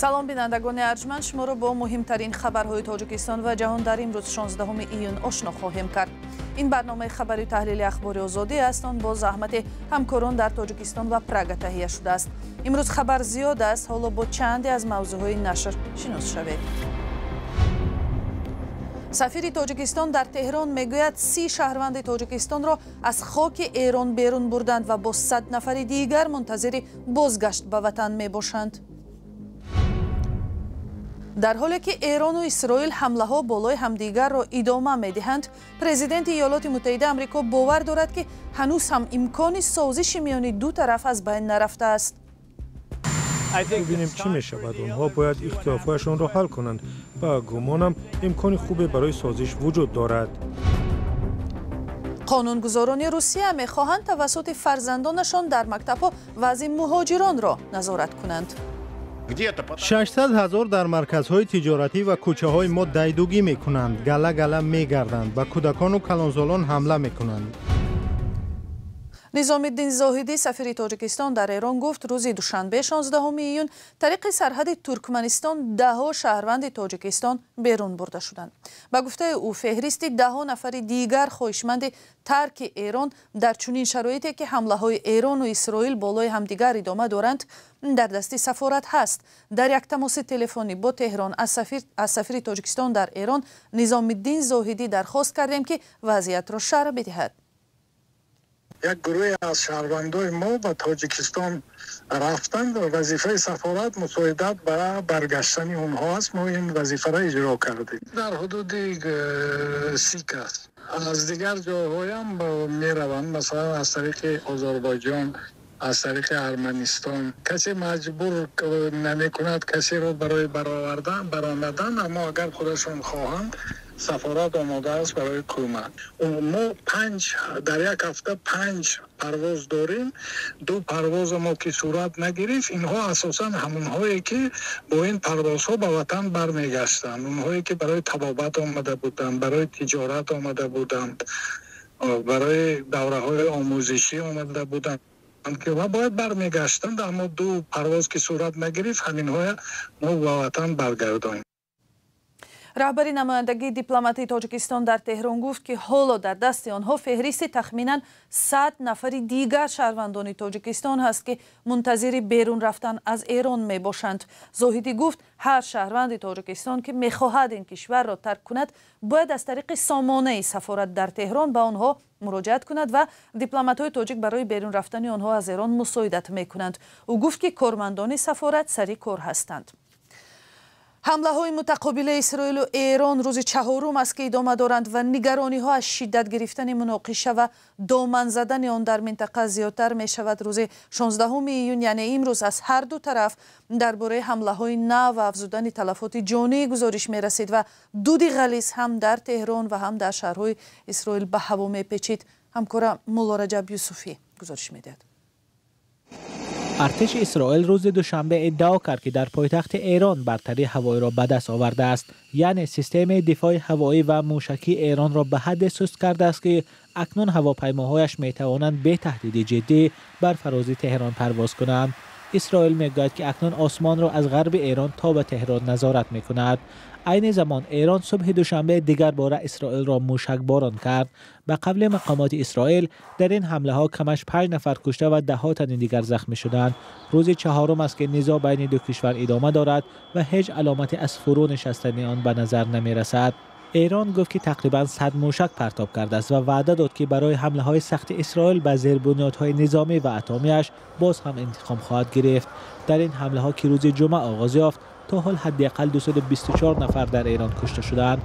Салом, бинандагони арҷманд. Шуморо бо муҳимтарин хабарҳои Тоҷикистон ва ҷаҳон дар имрӯз, 16 июн, ошно хоҳем кард. Ин барномаи хабари таҳлили Ахбори Озодӣ аст. Он бо заҳмати ҳамкорон дар Тоҷикистон ва Прага таҳия шудааст. Имрӯз хабар зиёд аст. Ҳоло бо чанде аз мавзӯъҳои нашр шинос шавед. Сафири Тоҷикистон дар Теҳрон мегӯяд, 30 шаҳрванди Тоҷикистонро аз хоки Эрон берун бурданд ва бо 100 нафари дигар мунтазири бозгашт ба ватан мебошанд. Дар ҳоле ки Эрону Исроил ҳамлаҳо болои ҳамдигарро идома медиҳанд, президенти Иёлоти Муттаҳида Амрико бовар дорад, ки ҳанӯз ҳам имкони созиши миёни ду тараф аз байн нарафтааст. Бибинем, чӣ мешавад. Онҳо бояд ихтилофҳояшонро ҳал кунанд. Ба гумонам, имкони хубе барои созиш вуҷуд дорад. Қонунгузорони Русия мехоҳанд тавассути фарзандонашон дар мактабҳо вазъи муҳоҷиронро назорат кунанд. 600 ҳазор дар марказҳои тиҷоратӣ ва кӯчаҳои мо дайдугӣ мекунанд, гала гала мегарданд, ба кӯдакону калонсолон ҳамла мекунанд. Низомиддин Зоҳидӣ, сафири Тоҷикистон дар Эрон, гуфт, рӯзи душанбе, 16 июн, тариқи сарҳади Туркманистон даҳҳо шаҳрванди Тоҷикистон берун бурда шуданд. Ба гуфтаи ӯ, феҳристи даҳҳо нафари дигар, хоҳишманди тарки Эрон дар чунин шароите, ки ҳамлаҳои Эрону Исроил болои ҳамдигар идома доранд, дар дасти сафорат ҳаст. Дар як тамоси телефонӣ бо Теҳрон аз сафири Тоҷикистон дар Эрон Низомиддин Зоҳидӣ дархост кардем, ки вазъиятро шарҳ бидиҳад. Як гурӯҳе аз шаҳрвандои мо ба Тоҷикистон рафтанд ва вазифаи сафорат мусоидат ба баргаштани онҳо аст. Мо ин вазифаро иҷро кардем. Дар ҳудуди 30 кас. Аз дигар ҷойҳоям мераванд, масалан, аз тариқи Озарбойҷон, аз тариқи Арманистон. Касе маҷбур намекунад касеро барои баровардан, баромадан, аммо агар худашон хоҳанд, сафорат омода аст барои кӯмак. Мо панҷ дар як ҳафта панҷ парвоз дорем. Ду парвоза мо ки сурат нагирифт, инҳо асосан ҳамонҳое, ки бо ин парвозҳо ба ватан бармегаштанд, онҳое, ки барои табобат омада буданд, барои тиҷорат омада буданд, барои давраҳои омӯзишӣ омада буданд ва бояд бармегаштанд, аммо ду парвоз ки сурат нагирифт, ҳаминҳоя мо ба ватан баргардонем. Раҳбари намояндагии дипломатии Тоҷикистон дар Теҳрон гуфт, ки ҳоло дар дасти онҳо феҳристи тахминан 100 нафари дигар шаҳрвандони Тоҷикистон ҳаст, ки мунтазири берун рафтан аз Эрон мебошанд. Зоҳидӣ гуфт, ҳар шаҳрванди Тоҷикистон, ки мехоҳад ин кишварро тарк кунад, бояд аз тариқи сомонаи сафорат дар Теҳрон ба онҳо муроҷиат кунад ва дипломатҳои тоҷик барои берун рафтани онҳо аз Эрон мусоидат мекунанд. Ӯ гуфт, ки кормандони сафорат сари кор ҳастанд. Ҳамлаҳои мутақобилаи Исроилу Эрон рӯзи чаҳорум аст, ки идома доранд, ва нигарониҳо аз шиддат гирифтани муноқиша ва доман задани он дар минтақа зиёдтар мешавад. Рӯзи 16 июн, яъне имрӯз, аз ҳар ду тараф дар бораи ҳамлаҳои нав ва афзудани талафоти ҷонӣ гузориш мерасид ва дуди ғализ ҳам дар Теҳрон ва ҳам дар шаҳрҳои Исроил ба ҳаво мепечид. Ҳамкора Муллораҷаб Юсуфӣ гузориш медиҳад. Артиши Исроил рӯзи душанбе иддао кард, ки дар пойтахти Эрон бартарии ҳавоиро ба даст овардааст, яъне системаи дифои ҳавоӣ ва мушакии Эронро ба ҳадде суст кардааст, ки акнун ҳавопаймоҳояш метавонанд бе таҳдиди ҷиддӣ бар фарози Теҳрон парвоз кунанд. Исроил мегӯяд, ки акнун осмонро аз ғарби Эрон то ба Теҳрон назорат мекунад. Айни замон Эрон субҳи душанбе дигар бора Исроилро мушакборон кард. Ба қавли мақомоти Исроил, дар ин ҳамлаҳо камаш панҷ нафар кушта ва даҳҳо тани дигар захмӣ шуданд. Рӯзи чаҳорум аст, ки низоъ байни ду кишвар идома дорад ва ҳеҷ аломате аз фурӯ нишастани он ба назар намерасад. Эрон гуфт, ки тақрибан 100 мушак партоб кардааст ва ваъда дод, ки барои ҳамлаҳои сахти Исроил ба зербунёдҳои низомӣ ва атомиаш боз ҳам интиқом хоҳад гирифт. Дар ин ҳамлаҳо, ки рӯзи ҷумъа оғоз ёфт, то ҳол ҳадди ақал 224 нафар дар Эрон кушта шудаанд.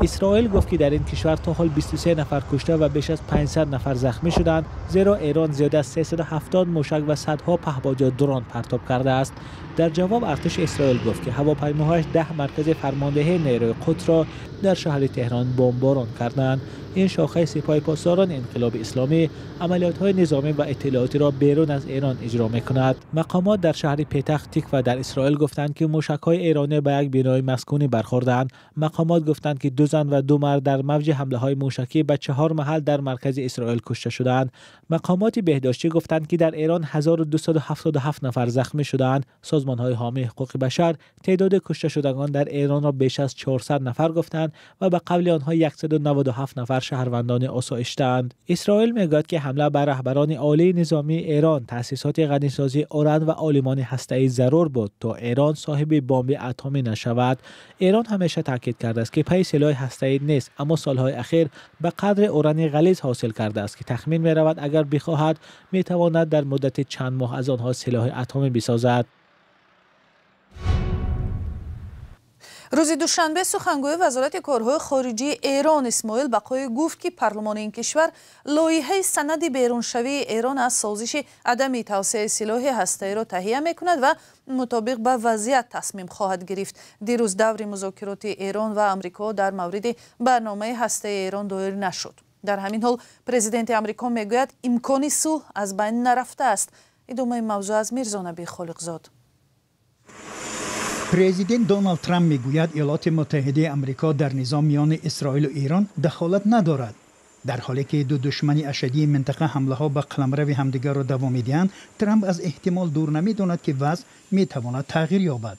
Исроил гуфт, ки дар ин кишвар то ҳол 23 нафар кушта ва беш аз 500 нафар захмӣ шуданд, зеро Эрон зиёда аз 370 мушак ва садҳо паҳбод ё дрон партоб кардааст. Дар ҷавоб артиши Исроил гуфт, ки ҳавопаймоҳояш 10 маркази фармондеҳии нерӯи Қудсро дар шаҳри Теҳрон бомборон карданд. Ин шохаи Сипоҳи Посдорони Инқилоби Исломӣ амалиётҳои низомӣ ва иттилоотиро берун аз Эрон иҷро мекунад. Мақомот дар шаҳри Петах Тиква дар Исроил гуфтанд, ки мушакҳои эронӣ ба як бинои маскунӣ бархӯрданд. Мақомот гуфтанд, ки 2 зан ва 2 мард дар мавҷи ҳамлаҳои мушакӣ ба 4 маҳал дар маркази Исроил кушта шуданд. Мақомоти беҳдоштӣ гуфтанд, ки дар Эрон 1277 нафар захмӣ шуданд. Созмонҳои ҳомии ҳуқуқи башар теъдоди кушташудагон дар Эронро беш аз 400 нафар гуфтанд ва ба қавли онҳо 197 нафар шаҳрвандони осоиштаанд. Исроил мегӯяд, ки ҳамла ба раҳбарони олии низомии Эрон, таъсисоти ғанисозии уран ва олимони ҳастаӣ зарур буд, то Эрон соҳиби бомби атомӣ нашавад. Эрон ҳамеша таъкид кардааст, ки пай силоҳи ҳастаӣ нест, аммо солҳои ахир ба қадри урани ғализ ҳосил кардааст, ки тахмин меравад агар бихоҳад метавонад дар муддати чанд моҳ аз онҳо силоҳи атомӣ бисозад. Рӯзи душанбе сухангӯи вазорати корҳои хориҷии Эрон Исмоил Бақоӣ гуфт, ки парлумони ин кишвар лоиҳаи санади беруншавии Эрон аз созиши адами тавсеаи силоҳи ҳастаиро таҳия мекунад ва мутобиқ ба вазъият тасмим хоҳад гирифт. Дирӯз даври музокироти Эрон ва Амрико дар мавриди барномаи ҳастаи Эрон доир нашуд. Дар ҳамин ҳол президенти Амрико мегӯяд, имкони сулҳ аз байн нарафтааст. Идомаи мавзӯъ аз Мирзонабӣ Холиқзод. Президент Доналд Трамп мегӯяд, Иёлоти Муттаҳидаи Амрико дар низом миёни Исроил ва Эрон дахолат надорад. Дар ҳоле ки ду душмани ашадии минтақа ҳамлаҳо ба қаламрави ҳамдигарро давом медиҳанд, Трамп аз эҳтимол дур намедонад, ки вазъ метавонад тағйир ёбад.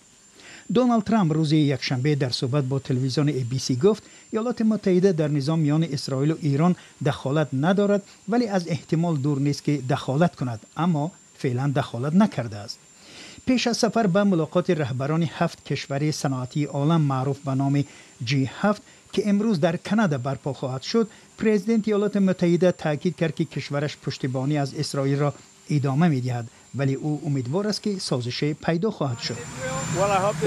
Доналд Трамп рӯзи якшанбе дар суҳбат бо телевизиони ABC гуфт, Иёлоти Муттаҳида дар низом миёни Исроил ва Эрон дахолат надорад, вале аз эҳтимол дур нест, ки дахолат кунад, аммо феълан дахолат накардааст. Пеш аз сафар ба мулоқоти раҳбарони 7 кишвари саноатии олам маъруф ба номи G7, ки имрӯз дар Канада барпо хоҳад шуд, президенти Иёлоти Муттаҳида таъкид кард, ки кишвараш пуштибонӣ аз Исроилро идома медиҳад, вале ӯ умедвор аст, ки созише пайдо хоҳад шуд.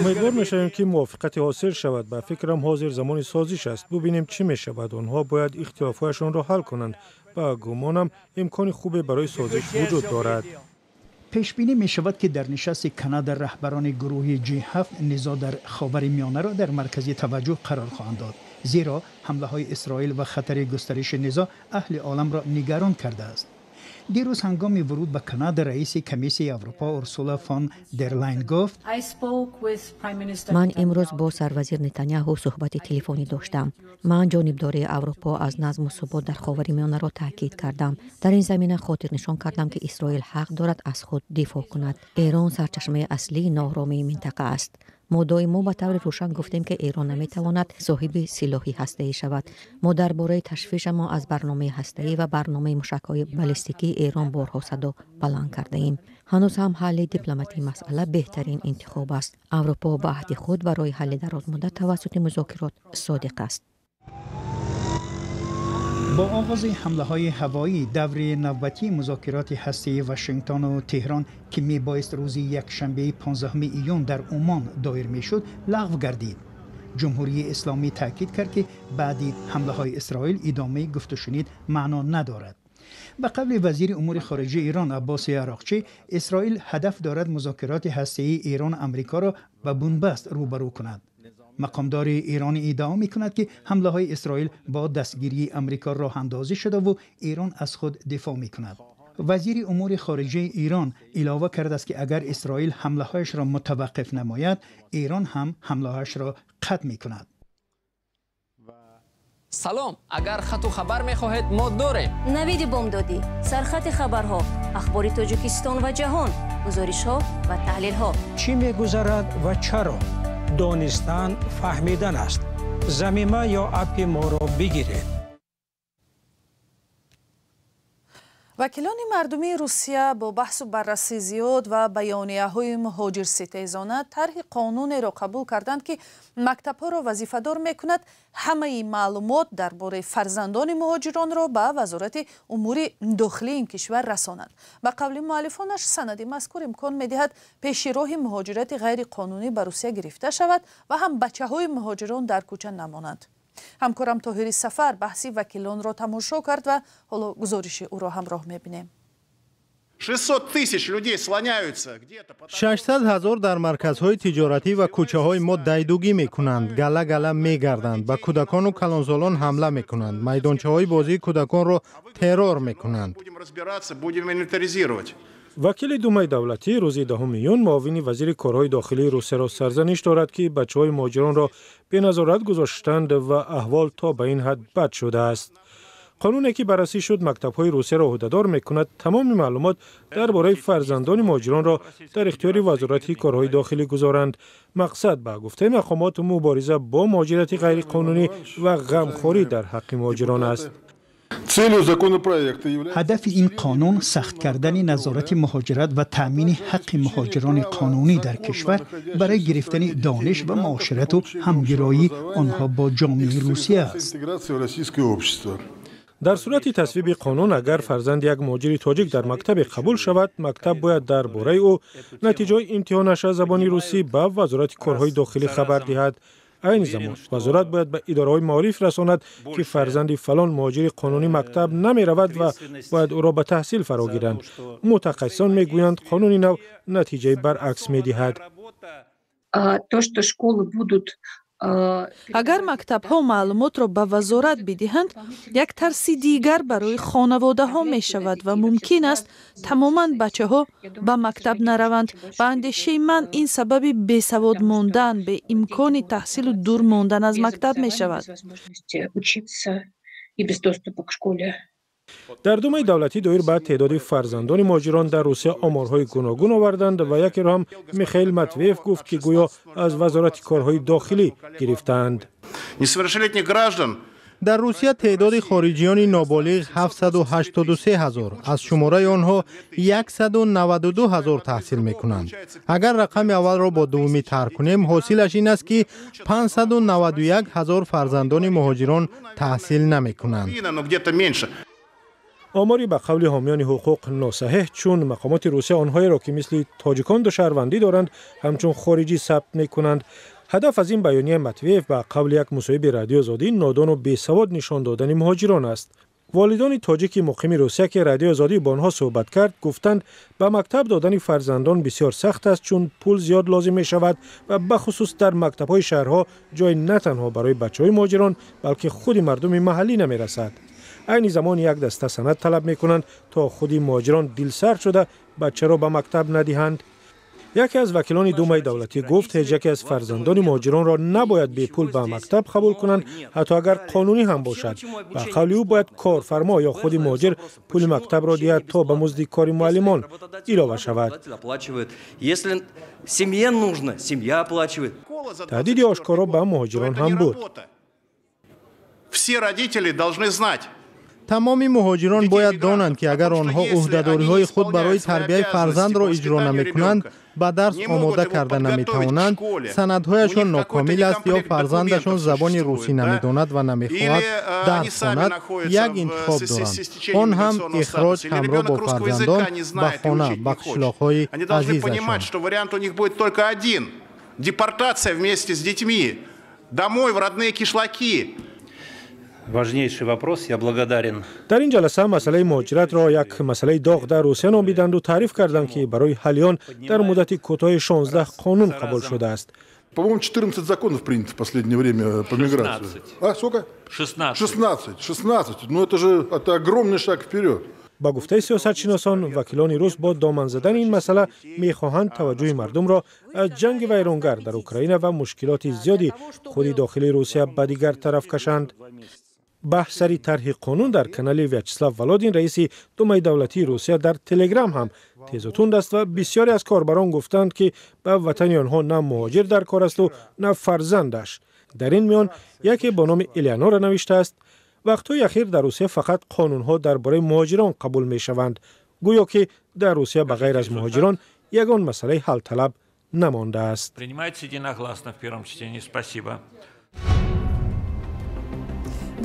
Умедвор мешавем, ки мувофиқате ҳосил шавад. Ба фикрам, ҳозир замони созиш аст. Бубинем, чӣ мешавад. Онҳо бояд ихтилофҳояшонро ҳал кунанд. Ба гумонам, имкони хубе барои созиш вуҷуд дорад. Пешбинӣ мешавад, ки дар нишасти Канада раҳбарони гурӯҳи G7 низоъ дар Ховари Миёнаро дар маркази таваҷҷӯҳ қарор хоҳанд дод, зеро ҳамлаҳои Исроил ва хатари густариши низоъ аҳли оламро нигарон кардааст. Дирӯз ҳангоми вуруд ба Канада раиси комиссияи Аврупо Урсула фон дер Лайн гуфт: Ман имрӯз бо сарвазир Нетаняҳу суҳбати телефонӣ доштам. Ман ҷонибдории Аврупо аз назму субот дар Ховари Миёнаро таъкид кардам. Дар ин замина хотирнишон кардам, ки Исроил ҳақ дорад аз худ дифоъ кунад. Эрон сарчашмаи аслии ноҳромии минтақа аст. Мо доимо ба таври рӯшан гуфтем, ки Эрон наметавонад соҳиби силоҳи ҳастаӣ шавад. Мо дар бораи ташвишамон аз барномаи ҳастаӣ ва барномаи мушакҳои баллистикии Эрон борҳо садо баланд кардаем. Ҳанӯз ҳам ҳалли дипломатии масъала беҳтарин интихоб аст. Аврупо ба аҳди худ барои ҳалли дарозмуддат тавассути музокирот содиқ аст. Бо оғози ҳамлаҳои ҳавоӣ даври навбатии музокироти ҳастаии Вашингтону Теҳрон, ки мебоист рӯзи якшанбеи 15 июн дар Умон доир мешуд, лағв гардид. Ҷумҳурии Исломӣ таъкид кард, ки баъди ҳамлаҳои Исроил идомаи гуфтушунид маъно надорад. Ба қавли вазири умури хориҷии Эрон Аббоси Арақчӣ, Исроил ҳадаф дорад музокироти ҳастаии Эрону Амрикоро ба бунбаст рӯбарӯ кунад. Мақомдори эронӣ иддао мекунад, ки ҳамлаҳои Исроил бо дастгирии Амрико роҳандозӣ шудаву Эрон аз худ дифоъ мекунад. Вазири умури хориҷаи Эрон илова кардааст, ки агар Исроил ҳамлаҳояшро мутаваққиф намояд, Эрон ҳам ҳамлаҳояшро қатъ мекунад. Салом, агар хату хабар мехоҳед, мо дорем. Навиди бомдодӣ, сархати хабарҳо, ахбори Тоҷикистон ва ҷаҳон, гузоришҳо ва таҳлилҳо. Чӣ мегузарад ва чаро? Донистан фаҳмидан аст. Замима ё аппи моро бигиред. Вакилони мардумии Русия бо баҳсу баррасӣ зиёд ва баёнияҳои муҳоҷирситезона тарҳи қонунеро қабул карданд, ки мактабҳоро вазифадор мекунад ҳамаи маълумот дар бораи фарзандони муҳоҷиронро ба вазорати умури дохилии ин кишвар расонанд. Ба қавли муаллифонаш, санади мазкур имкон медиҳад пеши роҳи муҳоҷирати ғайриқонунӣ ба Русия гирифта шавад ва ҳам бачаҳои муҳоҷирон дар кӯча намонанд. Ҳамкорам Тоҳири Сафар баҳси вакилонро тамошо кард ва ҳоло гузориши ӯро ҳамроҳ мебинем. 600 тысяч людей слоняются где-то. 600 ҳазор дар марказҳои тиҷоратӣ ва кӯчаҳои мо дайдугӣ мекунанд, гала гала мегарданд, ба кӯдакону калонсолон ҳамла мекунанд, майдончаҳои бозии кӯдаконро террор мекунанд. Будем разбираться, будем инвентаризировать. Вакили Думаи давлатӣ рӯзи 10 июн муовини вазири корҳои дохилии Русияро сарзаниш дорад, ки бачаҳои муҳоҷиронро беназорат гузоштанд ва аҳвол то ба ин ҳад бад шудааст. Қонуне ки баррасӣ шуд, мактабҳои русияро ӯҳдадор мекунад тамоми маълумот дар бораи фарзандони муҳоҷиронро дар ихтиёри Вазорати корҳои дохилӣ гузоранд. Мақсад, ба гуфтаи мақомот, мубориза бо муҳоҷирати ғайриқонунӣ ва ғамхорӣ дар ҳаққи муҳоҷирон аст. Ҳадафи ин қонун сахт кардани назорати муҳоҷират ва таъмини ҳаққи муҳоҷирони қонунӣ дар кишвар барои гирифтани дониш ва муоширату ҳамгироии онҳо бо ҷомеаи Русия аст. Дар сурати тасвиби қонун, агар фарзанди як муҳоҷири тоҷик дар мактабе қабул шавад, мактаб бояд дар бораи ӯ натиҷаҳои имтиҳонаш аз забони русӣ ба Вазорати корҳои дохилӣ хабар диҳад. Айни замон вазорат бояд ба идораҳои маориф расонад, ки фарзанди фалон муҳоҷири қонунӣ мактаб намеравад ва бояд ӯро ба таҳсил фаро гиранд. Мутахассисон мегӯянд, қонуни нав натиҷаи баръакс медиҳад. То, что школы будут Агар мактабҳо маълумотро ба вазорат бидиҳанд, як тарси дигар барои хонаводаҳо мешавад ва мумкин аст тамоман бачаҳо ба мактаб нараванд. Ба андешаи ман, ин сабаби бесавод мондан, беимкони таҳсилу дур мондан аз мактаб мешавад. И без доступа к школе. Дар Думаи давлатӣ доир ба теъдоди фарзандони муҳоҷирон дар Русия оморҳои гуногун оварданд ва якеро ҳам Михаил Матвеев гуфт, ки гӯё аз Вазорати корҳои дохилӣ гирифтаанд. Несовершеннолетних граждан Дар Русия теъдоди хориҷиёни ноболиғ 783 ҳазор, аз шумораи онҳо 192 ҳазор таҳсил мекунанд. Агар рақами аввалро бо дуввумӣ тарҳ кунем, ҳосилаш ин аст, ки 591 ҳазор фарзандони муҳоҷирон таҳсил намекунанд. Но где-то меньше. Омори ба қавли ҳомиёни ҳуқуқ носаҳеҳ, чун мақомоти Русия онҳоеро, ки мисли тоҷикон ду шаҳрвандӣ доранд, ҳамчун хориҷӣ сабт мекунанд. Ҳадаф аз ин баёнияи Матвеев, ба қавли як мусоҳиби Радиои Озодӣ, нодону бесавод нишон додани муҳоҷирон аст. Волидони тоҷики муқими Русия, ки Радиои Озодӣ бо онҳо суҳбат кард, гуфтанд, ба мактаб додани фарзандон бисёр сахт аст, чун пул зиёд лозим мешавад ва бахусус дар мактабҳои шаҳрҳо ҷой на танҳо барои бачаҳои муҳоҷирон, балки худи мардуми маҳаллӣ намерасад. Айни замон як даста санад талаб мекунанд, то худи муҳоҷирон дилсард шуда бачаро ба мактаб надиҳанд. Яке аз вакилони Думаи давлатӣ гуфт, ҳеҷ яке аз фарзандони муҳоҷиронро набояд бепул ба мактаб қабул кунанд, ҳатто агар қонунӣ ҳам бошад. Ба қавли ӯ, бояд корфармо ё худи муҳоҷир пули мактабро диҳад, то ба музди кори муаллимон илова шавад. Если семье нужно, семья оплачивает. Таҳдиди ошкоро ба муҳоҷирон ҳам буд. Все родители должны знать, Тамоми муҳоҷирон бояд донанд, ки агар онҳо ӯҳдадориҳои худ барои тарбияи фарзандро иҷро намекунанд, ба дарс омода карда наметавонанд, санадҳояшон нокомил аст ё фарзандашон забони русӣ намедонад ва намехоҳад дарс хонад, як интихоб доранд, он ҳам ихроҷ ҳамроҳ бо фарзандон ба хона, ба қишлоқҳои азизашон. Что вариант у них будет только один: депортация вместе с детьми домой, в родные кишлаки. Важнейший вопрос. Я благодарен. Дар ин ҷаласа масъалаи муҳоҷиратро як масъалаи доғ дар Русия номиданду таъриф карданд, ки барои ҳалли он дар муддати кӯтоҳи 16 қонун қабул шудааст. По-моему, 14 законов принято в последнее время по миграции. 16. А, сколько? 16. 16. 16. Ну, это же это огромный шаг вперед. Ба гуфтаи сиёсатшиносон, вакилони рус бо доман задани ин масъала мехоҳанд таваҷҷӯҳи мардумро аз ҷанги вайронгар дар Украина ва мушкилоти зиёди худи дохилии Русия ба дигар тараф кашанд. Баҳс сари тарҳи қонун дар канали Вячеслав Володин, раиси Думаи давлатии Русия, дар Телеграм ҳам тезу тунд аст ва бисёре аз корбарон гуфтанд, ки ба ватани онҳо на муҳоҷир дар кор асту на фарзандаш. Дар ин миён яке бо номи Элеонора навиштааст: «Вақтҳои ахир дар Русия фақат қонунҳо дар бораи муҳоҷирон қабул мешаванд, гӯё ки дар Русия ба ғайр аз муҳоҷирон ягон масъалаи ҳалталаб намондааст». Принимается единогласно в первом чтении. Спасибо.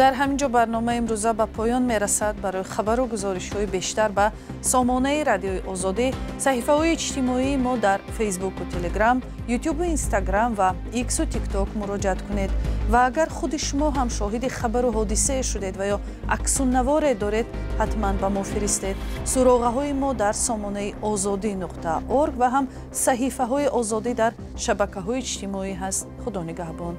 Дар ҳамин ҷо барномаи имрӯза ба поён мерасад. Барои хабару гузоришҳои бештар ба сомонаи Радиои Озодӣ, саҳифаҳои иҷтимоии мо дар Фейсбуку Телеграм, Ютубу Инстаграм ва Иксу Тикток муроҷиат кунед. Ва агар худи шумо ҳам шоҳиди хабару ҳодисае шудед ва ё аксу наворе доред, ҳатман ба мо фиристед. Суроғаҳои мо дар сомонаи озодӣ.орг ва ҳам саҳифаҳои Озодӣ дар шабакаҳои иҷтимоӣ ҳаст. Худо нигаҳбон.